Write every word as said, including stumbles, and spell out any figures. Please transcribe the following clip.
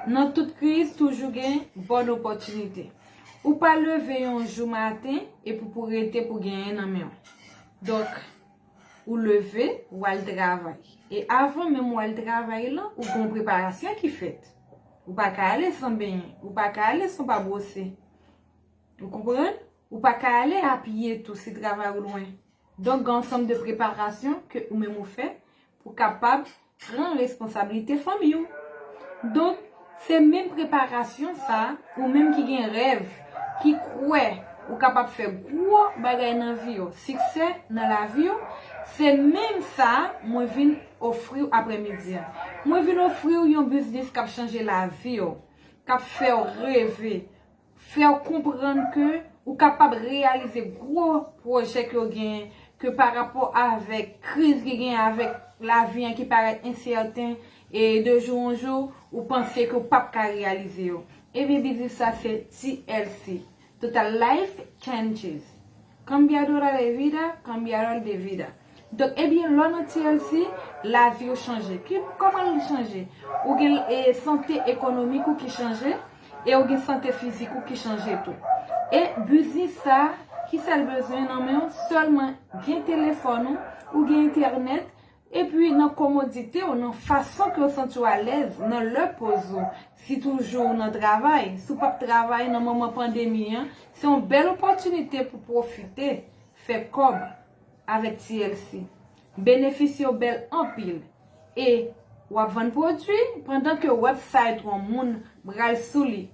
Nan tout kriz, toujou gen bòn opòtinite. Ou pa leve yon jou maten epi pou rete pou genyen nan men w. Donk, ou leve, ou al travay. E avan menm ou al travay lan, ou gen yon preparasyon ki fèt. Ou pa ka ale san benyen, ou pa ka ale san pa bwose. Ou konprann? Ou pa ka ale a pye tou si travay ou lwen. Donk, gen ansanm de preparasyon ke ou menm ou fè pou kapab pran responsablite fanmi w. Donk, se menm preparasyon sa, ou menm ki gen rèv, ki kwè ou kapab fè gwo bagay nan vi w, siksè nan lavi w, se menm sa mwen vin ofri w aprèmidi a. Mwen vin ofri w yon biznis k ap chanje lavi w, k ap fè w reve, fè w konprann ke ou kapab reyalize gwo pwojè ke w genyen, ke pa rapò avèk kriz ki genyen avèk lavi an ki parèt ensèten, e de jou an jou, ou panse ke w p ap ka reyalize yo. Ebyen, biznis sa se T L C, Total Life Changes. Cambiadora de vida, cambiador de vida. Donk, ebyen, lò nan T L C, lavi w chanje. Ki, kòman l chanje? Ou gen e, sante ekonomik ou ki chanje, e ou gen sante fizik ou ki chanje tou. E biznis sa, ki sa l bezwen nan men w? Sèlman gen telefòn ou, ou gen entènèt, epi nan komodite w, nan fason ke w santi w alèz, nan lè poz ou, si toujou w nan travay, si w p ap travay nan moman pandemi an, se yon bèl opòtinite pou pwofite fè kòb avèk T L C. Benefis yo bèl anpil. E w ap vann pwodui pandan ke website ou an moun pral sou li.